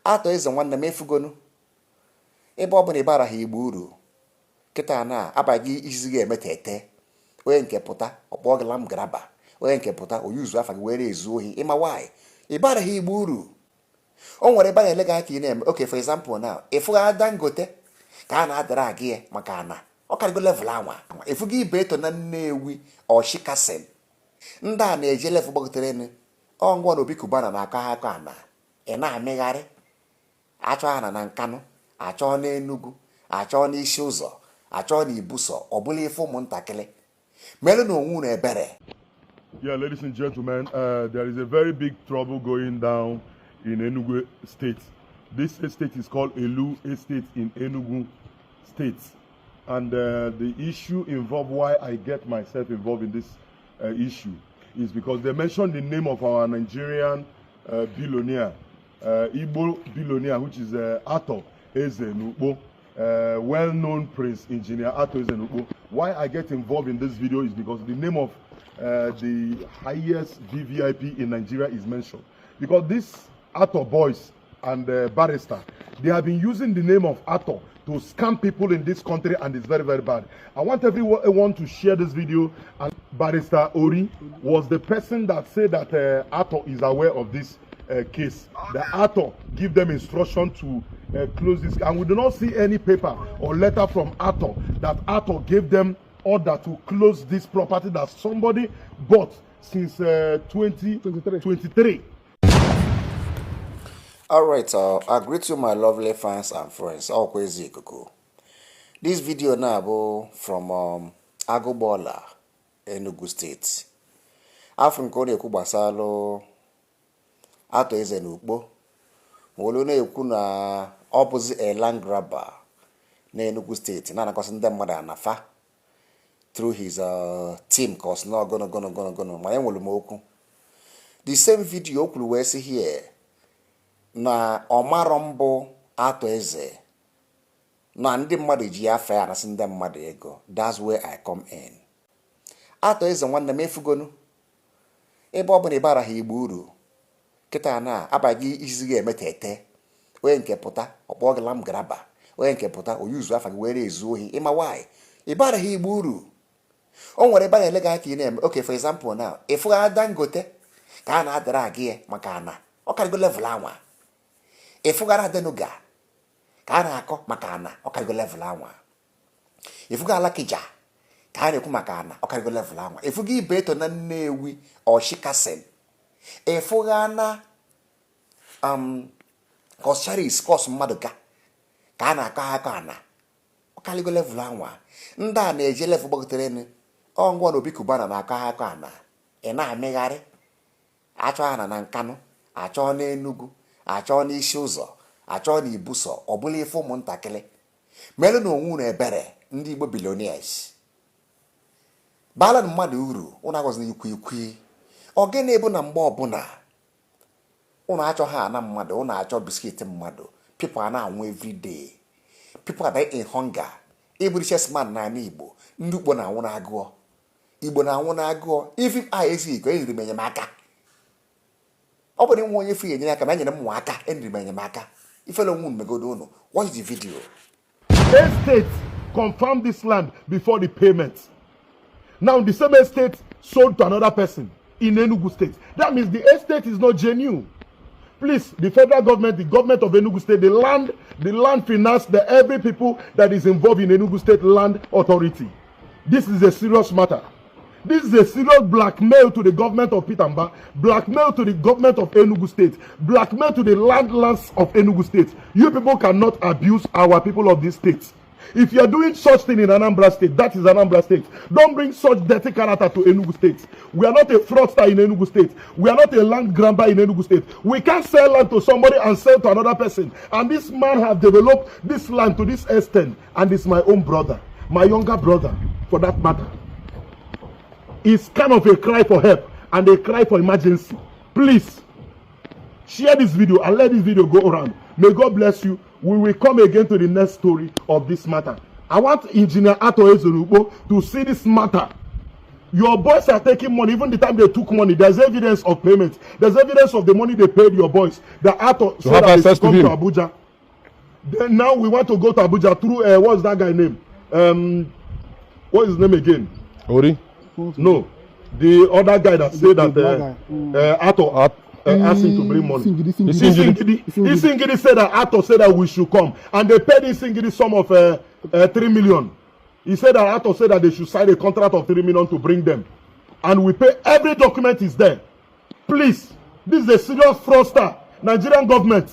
Arthur Eze nwanne m, efugonu ebe ọ bụla ịbara ha Igbo uru. Kịta na abaghị izizi gị eme tete, onye nke pụta ọkpọ gị land grabber, onye nke pụta oyuzu afa gị were ezu ohi. Ịma why ịbara ha Igbo uru? O nwere ebe a na-ele gị aka ị na-eme. Okay, for example now, ịfụga Dangote ka a na-adara agị ya maka ana ọ karịgo level anwa. Ịfụga Ibeto na Nnewi ọchikasin, ndị a na-eje level gbagotere ọ ngwa na Obi Cubana na-akọ ha akọ ana. Ị na-amịgharị achọ ana na Nkanụ, achọ n'Enugu, achọ n'isi ụzọ, achọ na Ibuso. Ọ bụla ife ụmụntakịrị melụ na onwe unu ebere. Yeah, ladies and gentlemen, there is a very big trouble going down in Enugu State. This estate is called Elu Estate in Enugu State. And the issue involved, why I get myself involved in this issue, is because they mentioned the name of our Nigerian billionaire, Igbo billionaire, which is Arthur Eze Nukpo, well-known Prince Engineer Arthur Eze Nukpo. Why I get involved in this video is because the name of the highest VVIP in Nigeria is mentioned. Because these Arthur boys and barrister, they have been using the name of Arthur to scam people in this country, and it's very, very bad. I want everyone to share this video. And Barrister Ori was the person that said that Arthur is aware of this case. The Arthur give them instruction to close this, and we do not see any paper or letter from Arthur that Arthur gave them order to close this property that somebody bought since 2023. All right, I greet you, my lovely fans and friends. Ọkwa ezi ikuku. This video now bụ from Agụgbọla, Enugu State. Afọ nke ọ na-ekwu gbasalụ Arthur Eze na Ukpo, ma olu na-ekwu na ọ bụzi a land grabber na Enugu State na-anakọsị ndị mmadụ anafa through his team, ka ọ sị na ọgụnụ gụnụ gụnụ gụnụ. Ma enwere m okwu, the same video o kwuru wee sị here na ọmarọ mbụ Arthur Eze na ndị mmadụ ji afa ya anasị ndị mmadụ ego. That's where I come in. Arthur Eze nwanne m, efugonu ebe ọ bụla ịbara ha Igbo uru. Kịta na abaghị izizi gị eme tete, onye nke pụta ọkpọ gị land grabber, onye nke pụta oyuzu afa gị were ezu ohi. Ịma why ịbara ha Igbo uru? O nwere ebe a na-ele gị aka ị na-eme. Okay, for example now, ịfụga Dangote ka a na-adara agị ya maka ana ọ karịgo level anwa. Ịfụgara Adenuga ka a na-akọ maka ana ọ karịgo level anwa. Ịfụga Alakija ka a na-ekwu maka ana ọ karịgo level anwa. Ịfụga Ibeto na Nnewi ọchikasin, ịfụga na Coscharis kos mmadụ ka a na-akọ akọ ana ọ karịgo level anwa. Ndị a na-eje level gbagotere ọ ngwa na Obi Cubana na-akọ akọ ana. Ị na-amịgharị achọ ana na Nkanụ, achọ n'Enugu, achọ n'isi ụzọ, achọ na Ibuso. Ọ bụla ife ụmụntakịrị melụ na onwe unu ebere. Ndị Igbo billionaires, baala mmadụ uru. Ụnụ agọzina ikwu ikwi. Ọ gịnị bụ na mgbe ọbụla ụnụ achọghị ana mmadụ, ụnụ achọ biscuit mmadụ? People a na-anwụ everyday, people are dying in hunger. Ịbụ richest man n'ala Igbo, ndị Igbo na-anwụ n'agụọ, Igbo na-anwụ n'agụọ. Ife a esighị iko enyere m enyemaka. Ọ bụrụ nwa onye free enyere aka ma enyere m nwa aka, enyere m enyemaka. Ifele onwe unu megodo unu. Watch the video. Estate confirmed this land before the payment. Now the same estate sold to another person in Enugu State. That means the estate is not genuine. Please, the federal government, the government of Enugu State, the land finance, the every people that is involved in Enugu State Land Authority. This is a serious matter. This is a serious blackmail to the government of Peter Mbah, blackmail to the government of Enugu State, blackmail to the landlords of Enugu State. You people cannot abuse our people of this state. If you are doing such thing in Anambra State, that is Anambra State. Don't bring such dirty character to Enugu State. We are not a fraudster in Enugu State. We are not a land grabber in Enugu State. We can't sell land to somebody and sell to another person. And this man have developed this land to this extent. And it's my own brother, my younger brother, for that matter. It's kind of a cry for help and a cry for emergency. Please share this video and let this video go around. May God bless you. We will come again to the next story of this matter. I want Engineer Arthur Eze Nukpo to see this matter. Your boys are taking money. Even the time they took money, there's evidence of payment. There's evidence of the money they paid your boys. The Arthur To so have that they access should to come to him. Abuja. Then now we want to go to Abuja through what's that guy name? What is his name again? Ori. No, the other guy that said The that black guy. Arthur asked him to bring money. Isingidi, Isingidi. Isingidi. Isingidi. Isingidi said that Arthur said that we should come, and they paid Isingidi sum of 3 million. He said that Arthur said that they should sign a contract of 3 million to bring them, and we pay. Every document is there. Please, this is a serious fraudster. Nigerian government.